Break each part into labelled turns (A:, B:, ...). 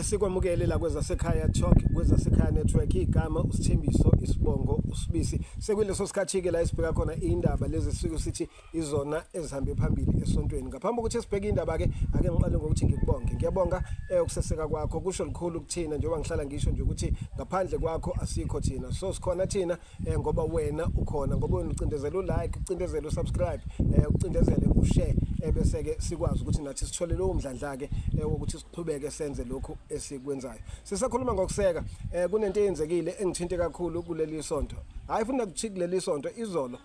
A: Sikubingelele, sikwamukele la kwezasekhaya Talk, kwezasekhaya Network. Igama uSithembiso, isibongo uSibisi. Sekuleso sikhathi ke la esibheka khona indaba lezi sisuke sithi izona ezihambe phambili esontweni. Ngaphambi kokuthi sibheke indaba ke, ake ngiqale ngokuthi ngikubonge. Ngiyabonga ukuseseka kwakho, kusho lukhulu kuthina njengoba ngihlala ngisho nje ukuthi ngaphandle kwakho asikho thina. So sikhona thina ngoba wena ukhona, ngoba wena ucindezela u-like, ucindezela u-subscribe, ucindezele u-share, bese ke sikwazi ukuthi nathi sithole lowo mdlandla ke wokuthi siqhubeke senze lokhu esikwenzayo. Sisakhuluma ngokuseka, kunento eyenzekile engithinte kakhulu kuleli sonto. Hayi futhi nakuthi kuleli sonto, izolo,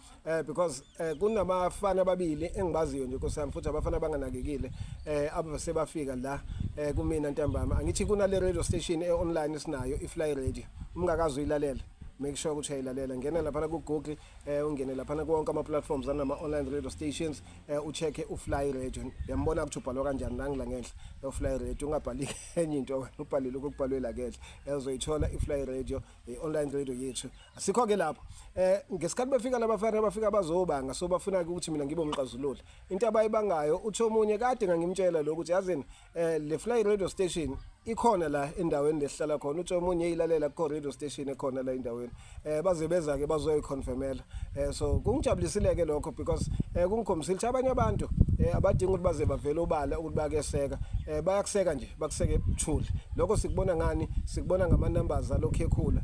A: because kunabafana ababili engibaziyo nje, Nkosi yami, futhi abafana abanganakekile abasebafika la kumina ntambama. Angithi kunale radio station e-online sinayo, i-Fly Radio. Umngakazi uyilalela, make sure ukuthi uyayilalela. Ngena laphana ku-Google, ungene laphana kuwonke ama-platforms anama-online radio stations, ucheck-e u-Fly Radio. Uyambona ukuthi ubhalwa kanjani nangila ngenhla u-Fly Radio. Ungabhali enye into wena, ubhalile okubhalwe la ngenhla, uzoyithola i-Fly Radio, i-online radio yethu. Asikho-ke lapho. Ngesikhathi befika labafana, bafika bazobanga, so bafuna-ke ukuthi mina ngibe umxazululi. Into abayibangayo, uthi omunye kade ngangimtshela lokhu ukuthi yazini, le Fly Radio station ikhona la endaweni lesihlala khona. Uthi omunye eyilalela kukho radio station ekhona la endaweni. Baze beza-ke bazoyiconfirmela. So kungijabulisile-ke lokho because kungikhombisile ukuthi abanye abantu abadingi ukuthi baze bavele obala ukuthi bayakeseka, bayakuseka nje, bakuseke buthule. Lokho sikubona ngani? Sikubona ngama-numbers alokhu ekhula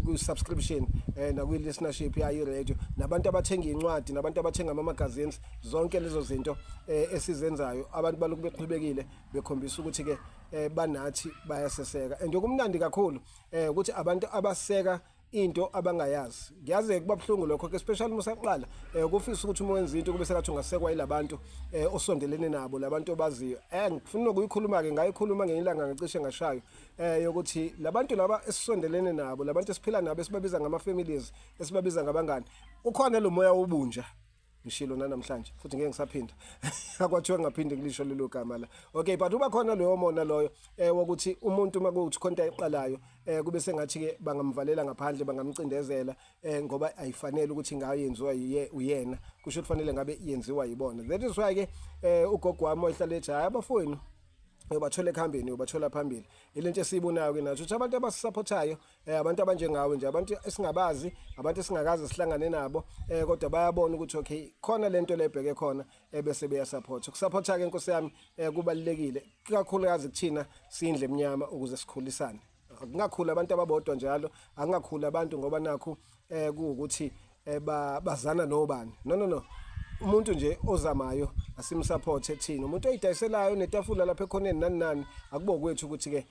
A: ku-subscription nakwi-listenership yayo i-radio, nabantu abathenga iy'ncwadi, nabantu abathenga ama-magazines. Zonke lezo zinto esizenzayo, abantu balokhu beqhubekile bekhombisa ukuthi-ke banathi, bayaseseka. And okumnandi kakhulu ukuthi abantu abaseka into abangayazi. Ngiyazi kuba buhlungu lokho ke, especially uma usaqala kufisa ukuthi uma wenza into kube sengathi ungasekwa yilabantu osondelene nabo, labantu obaziyo. Ngifuna ukuyikhuluma ke, ngayikhuluma ngelinye ilanga ngacishe ngashayo, yokuthi labantu laba esisondelene nabo, labantu esiphila nabo, esibabiza ngama families, esibabiza ngabangani, ukhona lo moya wobunja. Ngishilo nanamhlanje futhi ngeke ngisaphinda, akwathiwa ngingaphinde ngilisho lelo gama la. Okay, but uba khona loyo mona loyo wokuthi umuntu uma kuwukuthi khona ayiqalayo, kube sengathi ke bangamvalela ngaphandle, bangamcindezela, ngoba ayifanele ukuthi ngayenziwa yiye uyena, kusho ukuthi fanele ngabe yenziwa yibona. That is why ke ugogo wami wayehlala ethi, "Hayi, abafowenu uyobathola ekuhambeni, uyobathola phambili." Ilento esiyibonayo ke nathi, ukuthi abantu abasupportayo, abantu abanjengawe nje, abantu esingabazi, abantu esingakaze sihlangane nabo, kodwa bayabona ukuthi okay, khona lento lebheke khona, ebese beyasupport. Ukusupporta ke, Nkosi yami, kubalekile kakhulukazi kuthina sindle emnyama ukuze sikhulisane. Akungakhula abantu ababodwa njalo, akungakhula abantu ngoba nakhu kuwukuthi bazana nobani. No, no, no, umuntu nje ozamayo asimsupport thina. Umuntu oyidayiselayo netafula lapha ekhoneni, nani nani, akubo kwethu ukuthi ke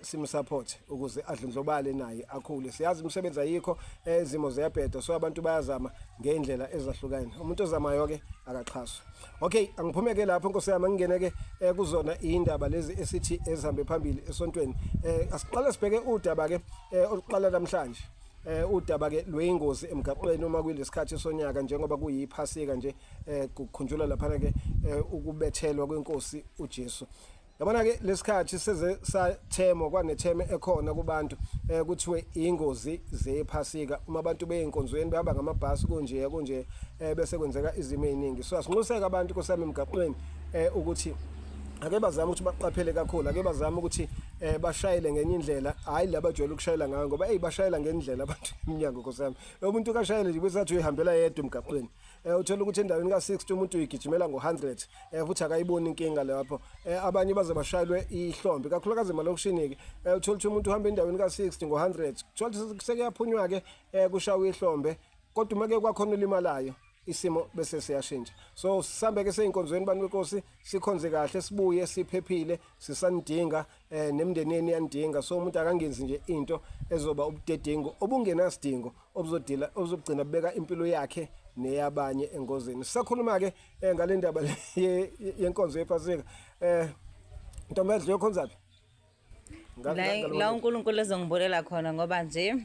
A: simsupport ukuze adlondlobale naye akhule. Siyazi imisebenzi ayikho, izimo ziyabheda, so abantu bayazama ngeindlela ezahlukene. Umuntu ozamayo ke akaxhaswe. Okay, angiphumeke lapho, Nkosi yami, ngingene ke kuzona indaba lezi esithi ezihambe phambili esontweni. Asiqale sibheke udaba ke oluqala namhlanje, udaba ke lweyingozi emgaqweni uma kuyilesikhathi sonyaka, njengoba kuyiphasika nje, kukhunjulwa lapha ke ukubethelwa kwenkosi uJesu. Yabona ke, lesikhathi seze sathemo kwanetheme ekhona kubantu, kuthiwe ingozi zephasika uma abantu beyinkonzweni, behamba ngamabhasi, kunje kunje, bese kwenzeka izimo eziningi. So asinxuseka abantu kusami emgaqweni ukuthi ake bazame ukuthi baqaphele kakhulu, ake bazame ukuthi bashayele ngenye indlela, hayi laba jwayele ukushayela ngayo, ngoba hey, bashayela ngendlela abantu eminyango, Nkosi yami. Umuntu kashayele nje bese athi uyihambela yedwa emgaqweni. Uthola ukuthi endaweni ka60 umuntu uyigijimela ngo100, futhi akayiboni inkinga lapho. Abanye baze bashayelwe ihlombe, kakhulukazi emalokishini ke. Uthola ukuthi umuntu uhamba endaweni ka60 ngo100, uthola ukuthi sekuyaphunywa ke, kushawa ihlombe, kodwa uma ke kwakhona ulimalayo, isimo bese siyashintsha. So sisambe ke seyinkonzweni, bantu benkosi, sikhonze kahle, sibuye siphephile. Sisanidinga, nemndeneni yanidinga. So umuntu akangenzi nje into ezoba ubudedengu obungenasidingo, obuzodila obuzogcina beka impilo yakhe neyabanye engozini. Sisakhuluma ke ngale ndaba yenkonzo yephasika, ntombedle, yokhonzaphi?
B: La uNkulunkulu ezongibolela khona, ngoba nje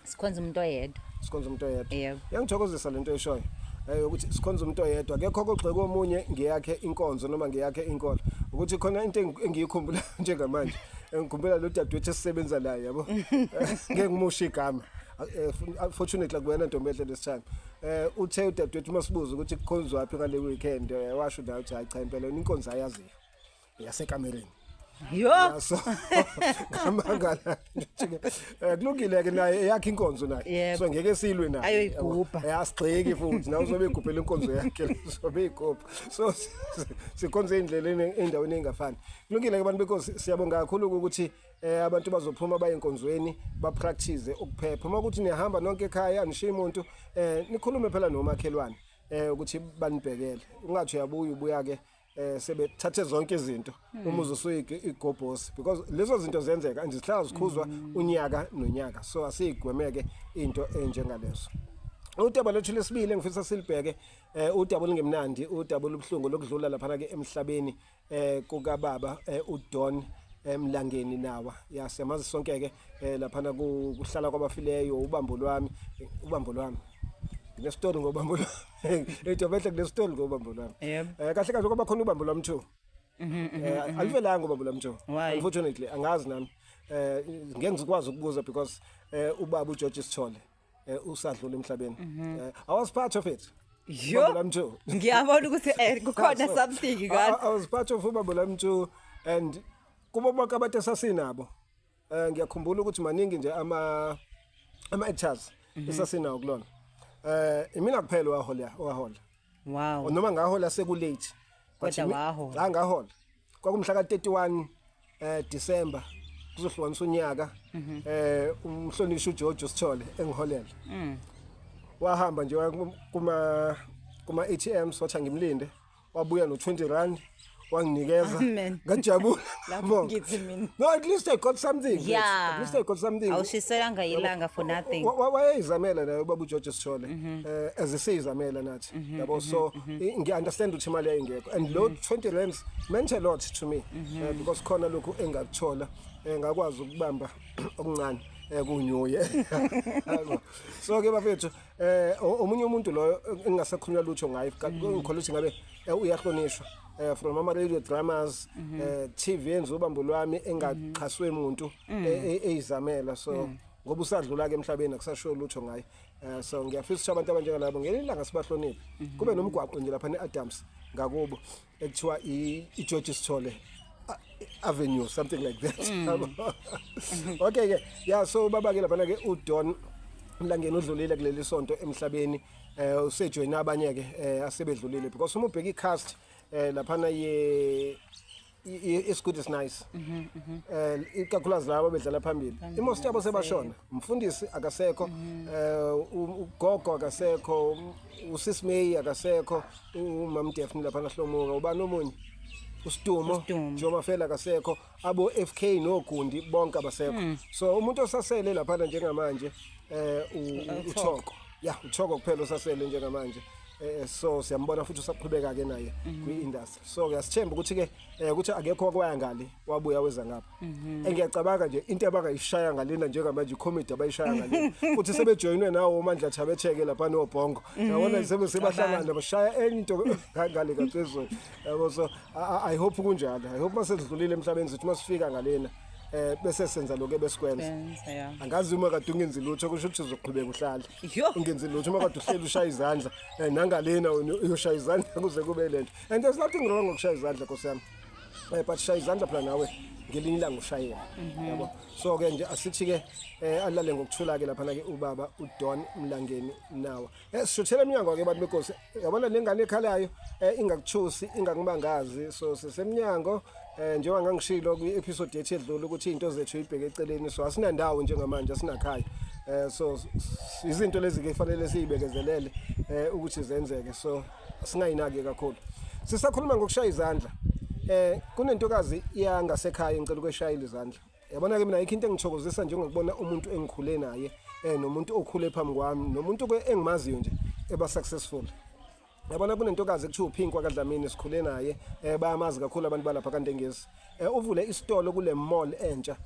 B: sikhonza umuntu oyedwa.
A: Sikhonza umuntu oyedwa.
B: Yebo.
A: Iyangithokozisa lento oyishoyo ukuthi sikhonza umuntu oyedwa, akekho kogxeka omunye ngeyakhe inkonzo noma ngeyakhe inkolo. Ukuthi khona into engiyikhumbula njengamanje, engikhumbula lo dadewethu esisebenza naye, yabo, ngeke ngimusho igama. Fortunately akuyena ntombi this time. Uthe udadewethu masibuza ukuthi kukhonzwa phi ngale weekend, washo la ukuthi hayi cha, impela inkonzo ayaziyo yasekamereni.
B: Yo.
A: So ngamangala nje kulungile ke naye eyakhe inkonzo naye. So ngeke silwe naye.
B: Ayoyigubha.
A: Asigxeki futhi nawe uzobe egubhela inkonzo yakhe, uzobe eyigubha. So sikhonze endleleni endaweni engafani. Kulungile ke bantu benkosi, siyabonga kakhulu ukuthi abantu bazophuma baye enkonzweni, ba practice ukuphepha. Uma ukuthi nihamba nonke ekhaya, anishiyi umuntu, nikhulume phela nomakhelwane ukuthi banibhekele. Ungathi uyabuya, ubuya ke sebethathe zonke izinto, umuzi usuyigobhosi, because lezo zinto zenzeka and zihlala zikhuzwa unyaka nonyaka. So asiyigwemeke into enjengalezo. Udaba lethu lesibili engifisa silibheke, udaba olungemnandi, udaba olubuhlungu lokudlula lapha ke emhlabeni kukababa uDon Mlangeni Nawa. Ya, siyamazi sonke ke laphana kuhlala kwabafileyo, ubambo lwami, ubambo lwami. Nginestori ngobambo lwami. Ejobehle kunestori ngobambo lwami. Kahle kahle kwaba khona ubambo lwami 2. Alivelanga ubambo lwami 2.
B: Why?
A: Unfortunately angazi nami. Ngeke ngikwazi ukubuza because ubaba uGeorge Sithole usadlula emhlabeni. I was part of it.
B: Yo.
A: Ubambo lwami 2.
B: Ngiyabona ukuthi kukhona
A: So,
B: something
A: I was part of ubambo lwami 2 and kubo bonke abantu esasinabo, ngiyakhumbula ukuthi maningi nje ama actors esasinawo kulona. Imina kuphela owahola owahola. Noma ngahola seku late. But
B: Kodwa wahola.
A: Ha, ngahola. Kwakumhla ka 31 December, kuzohlukanisa unyaka. Umhlonishwa uGeorge Sithole engiholela. Wahamba nje waya kuma ATMs, wathi angimlinde, wabuya no 20 rand, wanginikeza.
B: Amen.
A: Ngajabula.
B: Lapho
A: Ngabonga.
B: ngithi mina.
A: No, at least I got something. At least I got something.
B: Awushiselanga ilanga for nothing.
A: Wayeyizamela naye ubaba uGeorge Sithole, as eseyizamela nathi, yabo. So ngiya-understand ukuthi imali yayingekho and lo 20 rands meant a lot to me, because khona lokhu engakuthola, ngakwazi ukubamba okuncane kunyuye. So ke bafethu, omunye umuntu loyo engingasakhulunywa lutho ngaye, ngikholwa ukuthi ngabe uyahlonishwa from ama radio dramas, TV, enza ubambo lwami engaqhaswe umuntu, eyizamela. So ngoba usadlula ke emhlabeni, akusasho lutho ngaye. So ngiyafisa ukuthi abantu abanjengalabo ngelinye ilanga sibahloniphe, kube nomgwaqo nje lapha ne-Adams ngakubo ekuthiwa i-George Sithole Avenue, something like that. Okay ke, yeah, so baba ke lapha ke uDon Mlangeni udlulile kuleli sonto emhlabeni. Usejoyina abanye ke asebedlulile, because uma ubheka i-cast laphana ye It's Good Is Nice, ikakhulukazi labo bedlala phambili, i-most yabo sebashona. Umfundisi akasekho, ugogo akasekho, uSis May akasekho, uMam Daphne lapha nahlomuka, ubani omunye, uSidumo.
B: uSidumo.
A: Joe Mafela akasekho, abo FK noGundi bonke abasekho. So umuntu osasele lapha njengamanje uThoko, yeah, uThoko kuphela osasele njengamanje. So siyambona futhi usaqhubeka ke naye kwi-industry. So ngiyasithemba ukuthi ke ukuthi akekho wakwaya ngale wabuya weza ngapha. Engiyacabanga nje into abangayishaya ngalena njengamanje, i-comedy abayishaya ngalena, futhi sebejoyinwe nawo uMandla Thabetheke lapha noBhongo, yabona, sebe sebahlangana bashaya enye into ngale ngaphezulu, yabo. So I hope kunjalo. I hope masedlulile emhlabeni sithi masifika ngalena bese senza lokho ebesikwenza.
B: Benza, yeah.
A: Angazi, uma kade ungenzi lutho kusho ukuthi uzoqhubeka uhlale
B: Yo.
A: ungenzi lutho. Uma kade uhleli ushaya izandla, nangalena wena uyoshaya izandla kuze kube lento, and there's nothing wrong ngokushaya izandla, nkosi yami, but shaya izandla phela nawe ngelinye ilanga ushayela, yabo. So ke nje asithi ke alale ngokuthula ke laphana ke ubaba uDon Mlangeni Nawa. Sishuthela eminyango ke bantu benkosi. Yabona lengane ekhalayo, ingakuthusi, ingakumangazi. So sisemnyango, njengoba ngangishilo kwi-episode yethu edlule ukuthi izinto zethu ibheke eceleni. So asinandawo njengamanje, asinakhaya. So izinto lezi ke kufanele siyibekezelele ukuthi zenzeke, so singayinaki kakhulu. Sisakhuluma ngokushaya izandla, kunentokazi yangasekhaya engicela ukweshayela izandla. Yabona ke, mina ayikho into engithokozisa njengokubona umuntu engikhule naye, nomuntu okhule phambi kwami, nomuntu ke engimaziyo nje eba successful. Yabona, kunentokazi ekuthiwa uPink wakaDlamini, sikhule naye, bayamazi kakhulu abantu balapha kaNdengezi. Uvule isitolo kule mall entsha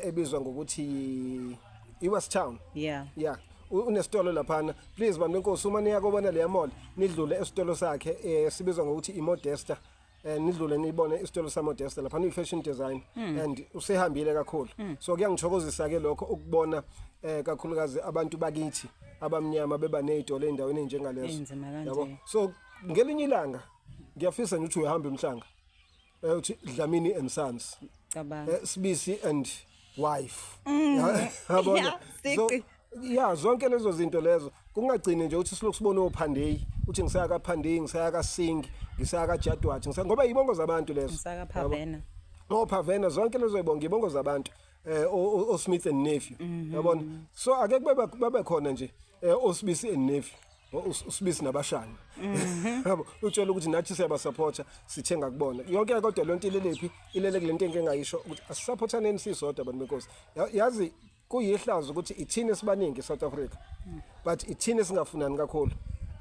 A: ebizwa ngokuthi iWest Town. Yeah, unesitolo laphana. Please bantu benkosi, uma niya kobona leya mall, nidlule esitolo sakhe, sibizwa ngokuthi iModesta. Nidlule nibone isitolo saModesta lapha, uyi-fashion design and usehambile kakhulu. So kuyangithokozisa ke lokho ukubona kakhulukazi abantu bakithi abamnyama beba nezitolo endaweni enjengalezo.
B: Enzima kanje.
A: Yabo, so ngelinye ilanga ngiyafisa nje ukuthi uyahamba emhlanga, uthi Dlamini and Sons.
B: Cabanga.
A: Sibisi and wife. Yabona?
B: Yeah,
A: So
B: siqi.
A: yeah, zonke lezo zinto lezo kungagcini nje ukuthi silokhu sibone oPhandeyi, uthi ngisaya kaPhandeyi, ngisaya kaSingh, ngisaya kaJadwat, ngisaya ngoba yibongo zabantu lezo.
B: Ngisaka Phavena.
A: OPhavena, zonke lezo yibongo, ibongo zabantu, o Smith and Nephew, yabona? So ake kube babe khona nje oSibisi and Nephew, uSibisi nabashana, yabo, utshela ukuthi nathi siyabasupporta, sithenga kubona yonke. Kodwa lonto ilelephi? Ilele kulento engingayisho ukuthi asisupportaneni sisodwa, abantu benkosi. Yazi kuyihlazo ukuthi ithini esibaningi eSouth Africa, but ithini esingafunani kakhulu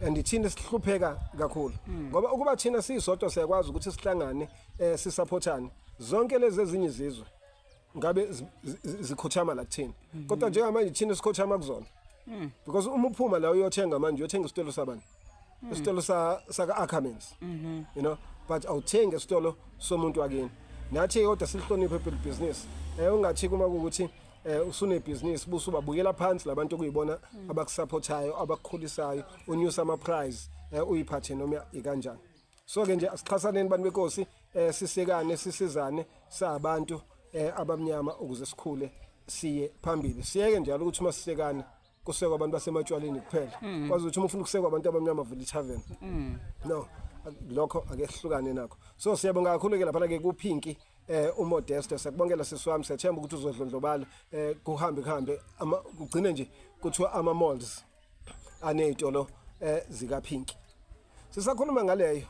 A: and ithini esihlupheka kakhulu, ngoba ukuba thina sisodwa siyakwazi ukuthi sihlangane, sisupportane, zonke lezi ezinye izizwe ngabe zikhothama la kuthina. Kodwa njengamanje thina sikhothama kuzona, because uma uphuma la uyothenga manje, uyothenga isitolo sabani? Isitolo sa saka Ackermans, but awuthengi isitolo somuntu wakini. Nathi kodwa silihloniphe phela business. Ungathi kuma ukuthi usunebhizinisi, busubabukela phansi labantu okuyibona abakusupportayo, abakukhulisayo, unyusa ama price, uyiphathe noma ikanjani. So ke nje asixhasaneni, bantu benkosi, sisekane, sisizane sabantu abamnyama ukuze sikhule siye phambili. Siyeke njalo ukuthi uma sisekana kusekwa abantu basematshwaleni kuphela, kwazi ukuthi uma ufuna ukusekwa abantu abamnyama, vula ithaveni. No, lokho ake sihlukane nakho. So siyabonga kakhulu ke lapha ke kuPinky uModeste. Siyakubongela, sisi wami. Siyathemba ukuthi uzodlondlobala, kuhambe kuhambe, kugcine nje kuthiwa ama malls anezitolo zika Pinky. Sisakhuluma ngaleyo,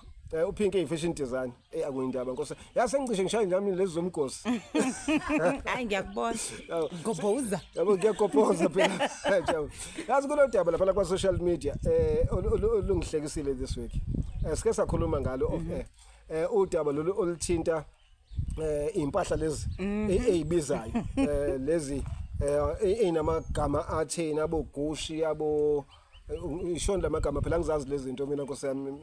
A: uPinky eyi fashion design, akuyindaba nkosi yase ngicishe ngishaye nami lezi zomgosi.
B: Hayi, ngiyakubona. Gobhoza.
A: Yabo, ngiyagobhoza phela. Yazi kulodaba lapha kwa social media olungihlekisile this week, sike sakhuluma ngalo off air, udaba lolu oluthinta impahla lezi ezibizayo, lezi ezinamagama atheni, abo Gucci, abo ishoni lamagama phela, ngizazi lezi zinto mina, nkosi yami.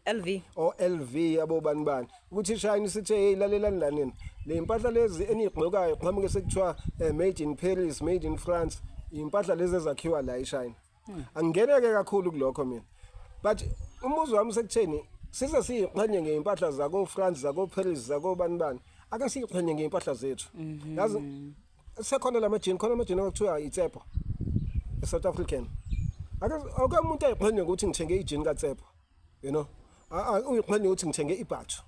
B: LV.
A: O LV, abo bani bani, ukuthi iShine sithe, "Hey, lalelani la nina, le impahla lezi eniyigqokayo qhamuke sekuthiwa made in Paris, made in France, impahla lezi ezakhiwa la eShine." Angingeneke kakhulu kulokho mina, but umbuzo wami sekutheni size siyiqhenye ngeimpahla zako France, zako Paris, zako bani bani, ake siyiqhenye ngeimpahla zethu. Yazi sekhona lama jean, khona ama jean okuthiwa iTsepo, eSouth African. Ake umuntu ayiqhenye ukuthi ngithenge ijean kaTsepo, uyiqhenye ukuthi ngithenge ibhathu,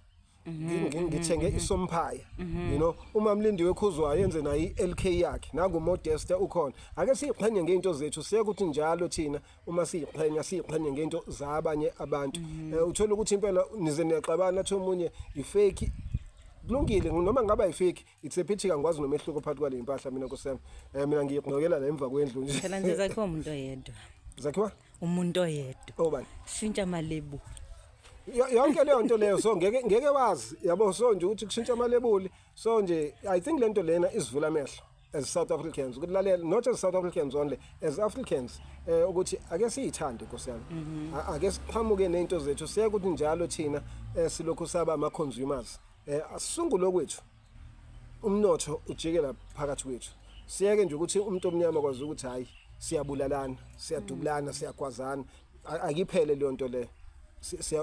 A: ngithenge isomphaya. Uma mlindiwe khuzwayo yenze nayo iLK yakhe, nangu Modeste ukhona. Ake siyiqhenye ngeinto zethu, siye ukuthi njalo thina uma siyiqhenya, siyiqhenye ngeinto zabanye abantu. Uthola ukuthi impela nize niyaxabana, athi omunye ifake. Kulungile, noma ngaba ifake, it's a pity kangikwazi nomehluko phakathi kwale impahla mina, nkosi yami. Mina ngiyigqokela la emva kwendlu nje.
B: Phela nje zakhiwa umuntu oyedwa.
A: Zakhiwa
B: umuntu oyedwa.
A: Obani?
B: Shintsha amalebuli.
A: Yonke leyo nto leyo, so ngeke wazi, yabo. So nje ukuthi kushintsha amalebuli, so nje I think lento lena isivula amehlo as South Africans ukuthi lalela, not as South Africans only, as Africans, ukuthi ake siyithande, nkosi yami. Ake siqhamuke nezinto zethu, siye ukuthi njalo thina silokhu saba ama consumers, asisungule kwethu, umnotho ujikela phakathi kwethu. Siyeke nje ukuthi umuntu omnyama kwazi ukuthi hayi, siyabulalana, siyadubulana, siyagwazana. Akiphele leyo nto leyo.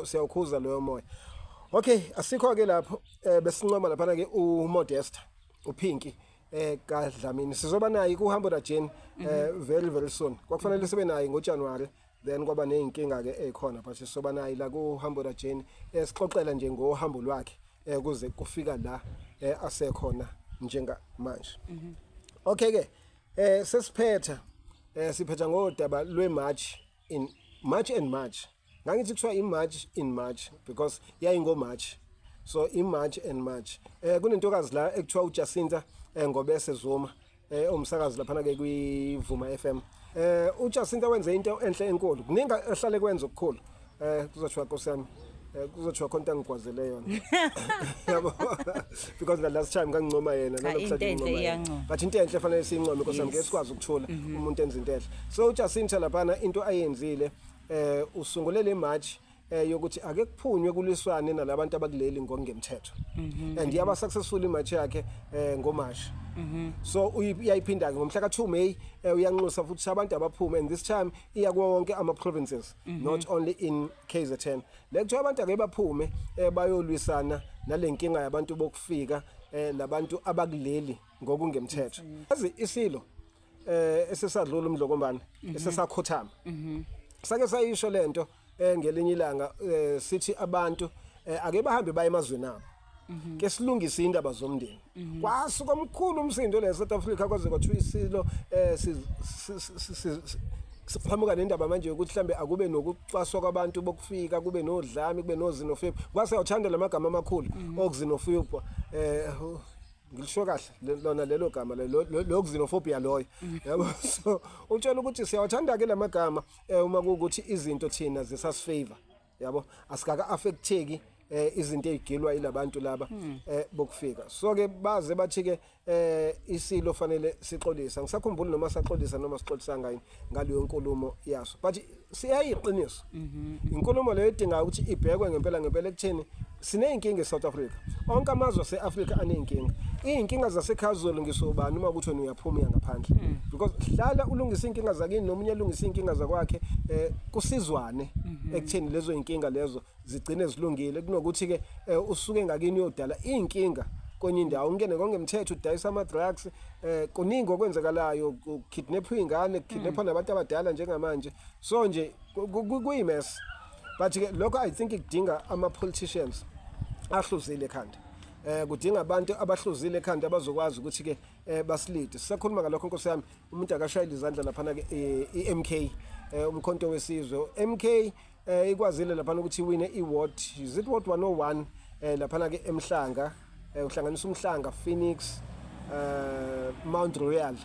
A: Siyawukhuza loyo moya. Okay, asikho ke lapho. Besincoma lapha ke uModesta, uPinky kaDlamini. Sizoba naye kuhambo la Jane very very soon. Kwakufanele sibe naye ngoJanuary, then kwaba nezinkinga ke ezikhona, but sizoba naye la kuhambo la Jane, esixoxela nje ngohambo lwakhe kuze kufika la asekhona njengamanje. Okay ke, sesiphetha, siphetha ngodaba lwe March in March and March. Ngangithi kuthiwa i-March in March because yayingo March, so i-March and March. Kunentokazi la ekuthiwa uJacinta Ngobese Zuma, umsakazi laphana ke kwiVuma FM. UJacinta wenze into enhle enkulu, kuningi ahlale kwenza okukhulu. Kuzothiwa, nkosi yami, kuzothiwa khona into angigwazele yona, yabo, because the last time ngangincoma yena.
B: Cha,
A: nalokhu
B: into enhle
A: ngincoma yena.
B: iyancoma.
A: But into enhle fanele siyincome, nkosi yami, ngeke sikwazi ukuthula umuntu enza into enhle. So uJacinta laphana into ayenzile, usungule le march yokuthi ake kuphunywe kulwiswane nalabantu abakuleli ngokungemthetho, and yaba successful imarch yakhe ngoMarch. So uyayiphinda ke ngomhla ka2 May, uyanxusa futhi abantu abaphume, and this time iya kuwo wonke ama provinces, not only in KZN. Le kuthiwa abantu ake baphume, bayolwisana nalenkinga yabantu bokufika. labantu abakuleli ngokungemthetho. Yazi isilo esesadlula uMdlokombane esesakhothama. Sake sayisho lento ngelinye ilanga, sithi abantu ake bahambe baye emazweni abo. Ke silungise indaba zomndeni. Kwasuka omkhulu umsindo le South Africa, kwaze kwathiwa isilo siqhamuka nendaba manje yokuthi mhlambe akube nokucwaswa kwabantu bokufika, kube nodlame, kube no-xenophobia. Kwase uthanda lamagama amakhulu oku-xenophobia, ngilisho kahle lona lelo gama lo xenophobia loyo, yabo. So utshela ukuthi siyawathanda ke lamagama uma kuwukuthi izinto thina zisasi-favor, yabo, asikaka affecteki izinto ezigilwa yilabantu laba bokufika. So ke baze bathi ke isilo fanele sixolisa. Ngisakhumbula noma saxolisa noma sixolisanga yini ngaleyo nkulumo yaso, but siyayiqiniso inkulumo leyo idinga ukuthi ibhekwe ngempela ngempela ekutheni sineyinkinga eSouth Africa. Onke amazwe ase-Africa aneyinkinga. Iy'nkinga zasekhazulu ngisobani uma ukuthi wena uyaphuma uya ngaphandle? Because hlala ulungise iy'nkinga zakini, nomunye alungise iy'nkinga zakwakhe, kusizwane ekutheni lezo y'nkinga lezo zigcine zilungile, kunokuthi-ke usuke ngakini uyodala iy'nkinga kwenye indawo, ungene ngongemthetho, udayisa ama-drugs. Kuningi okwenzekalayo, kukidnapwa iy'ngane, kukidnapwa nabantu abadala njengamanje. So nje kuyi-mess, but ke lokho I think kudinga ama-politicians ahluzile ekhanda, kudinga abantu abahluzile ekhanda abazokwazi ukuthi ke basilide. Sisakhuluma ngalokho, nkosi yami, umuntu akashayela izandla laphana ke iMK, uMkhonto weSizwe, MK, ikwazile laphana ukuthi iwine i-ward, is it ward 101, laphana ke eMhlanga, uhlanganisa uMhlanga, Phoenix, Mount Royal,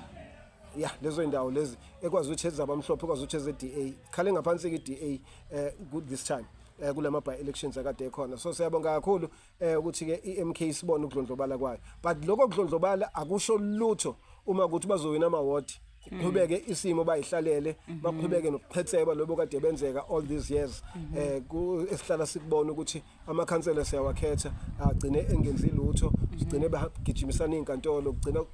A: ya, lezo indawo lezi ekwazi ukuthi ezabamhlophe, ekwazi ukuthi eze-DA khale ngaphansi ke i-DA this time kulama by elections akade ekhona. So siyabonga kakhulu ukuthi ke iMK sibone ukudlondlobala kwayo, but lokho kudlondlobala akusho lutho uma ukuthi bazowina ama ward, kuqhubeke isimo bayihlalele, baqhubeke nokuqhetseba lobo kade benzeka all these years, esihlala sikubona ukuthi amakhansela siyawakhetha agcine engenzi lutho, sigcine bagijimisana izinkantolo, kugcina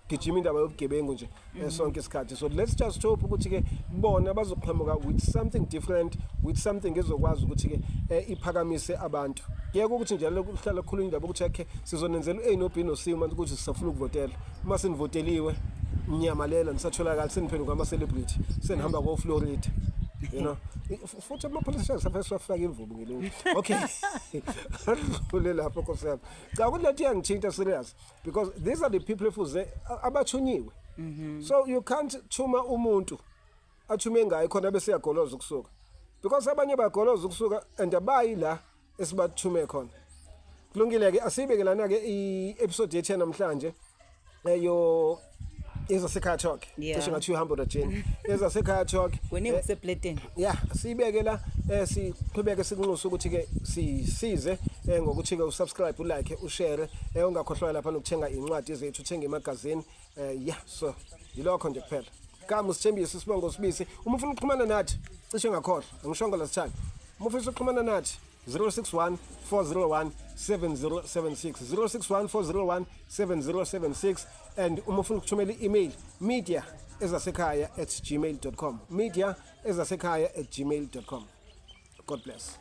A: gijima indaba yobugebengu nje sonke isikhathi. So let's just hope ukuthi ke bona bazoqhamuka with something different, with something ezokwazi ukuthi ke iphakamise abantu. Kuyeke ukuthi njalo kuhlala kukhulunywa indaba ukuthi akhe sizonenzela u-A no B no C, uma ukuthi sisafuna ukuvotela. Uma senivoteliwe niyamalela, nisatholakala seniphenduka ama-celebrity, senihamba ko-Florida. Futhi ama-politicians afike siwafaka imvubu ngelinye. Okay, adlule lapho, nkosi yami. Cha, ukuthi lethi iyangithinta serious, because these are the people efuze abathunyiwe. So you can't thuma umuntu athume ngayo khona bese yagoloza ukusuka, because abanye bagoloza ukusuka and abayi la esibathume khona. Kulungile ke, asibeke lana ke i-episode yethu namhlanje eyo Ezasekhaya Talk. Cishe ngathi uhambo la Jane. Ezasekhaya Talk.
B: Kuningi kusepleteni.
A: Yeah, sibeke la, siqhubeke sikunxusa ukuthi ke sisize ngokuthi ke usubscribe, ulike, ushare, ungakhohlwa lapha nokuthenga incwadi zethu, uthenga imagazini. Yeah, so yilokho nje kuphela. Kama uSithembiso, isibongo Sibisi. Uma ufuna ukuxhumana nathi, cishe ngakhohlwa, angishongo last time. Uma ufisa ukuxhumana nathi, 061 401 7076, 061 401 7076. And uma ufuna ukuthumela i-email, mediaezasekhaya@gmail.com, mediaezasekhaya@gmail.com. God bless.